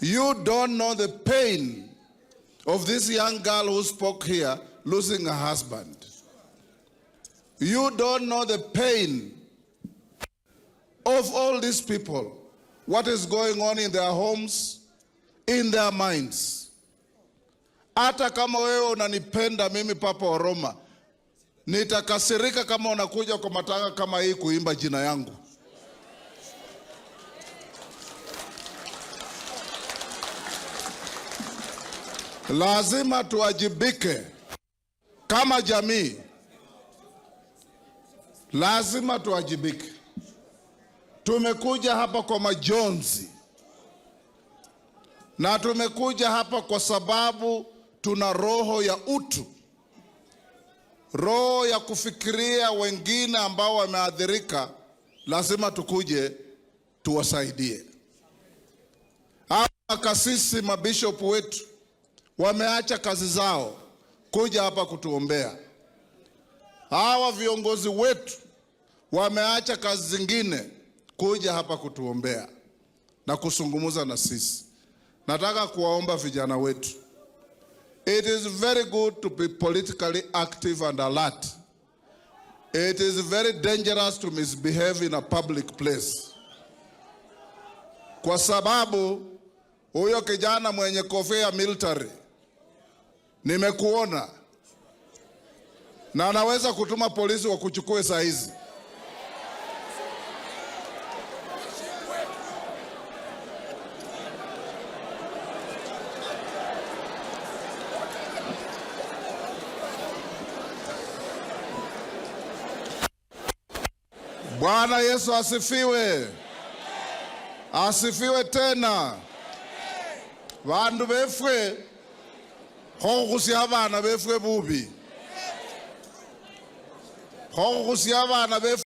You don't know the pain of this young girl who spoke here losing her husband. You don't know the pain of all these people, what is going on in their homes, in their minds. Hata kama wewe unanipenda mimi Papa wa Roma, nitakasirika kama unakuja kwa matanga kama hii kuimba jina yangu. Lazima tuwajibike kama jamii, lazima tuwajibike. Tumekuja hapa kwa majonzi na tumekuja hapa kwa sababu tuna roho ya utu, roho ya kufikiria wengine ambao wameathirika. Lazima tukuje tuwasaidie. Hawa makasisi, mabishopu wetu wameacha kazi zao kuja hapa kutuombea. Hawa viongozi wetu wameacha kazi zingine kuja hapa kutuombea na kusungumuza na sisi. Nataka kuwaomba vijana wetu, it is very good to be politically active and alert. It is very dangerous to misbehave in a public place, kwa sababu huyo kijana mwenye kofia ya military nimekuona na anaweza kutuma polisi wakuchukue saa hizi. Bwana Yesu asifiwe, asifiwe tena. Bandu befwe khokhukhusia abana befwe bubi, khokhukhusia abana befwe.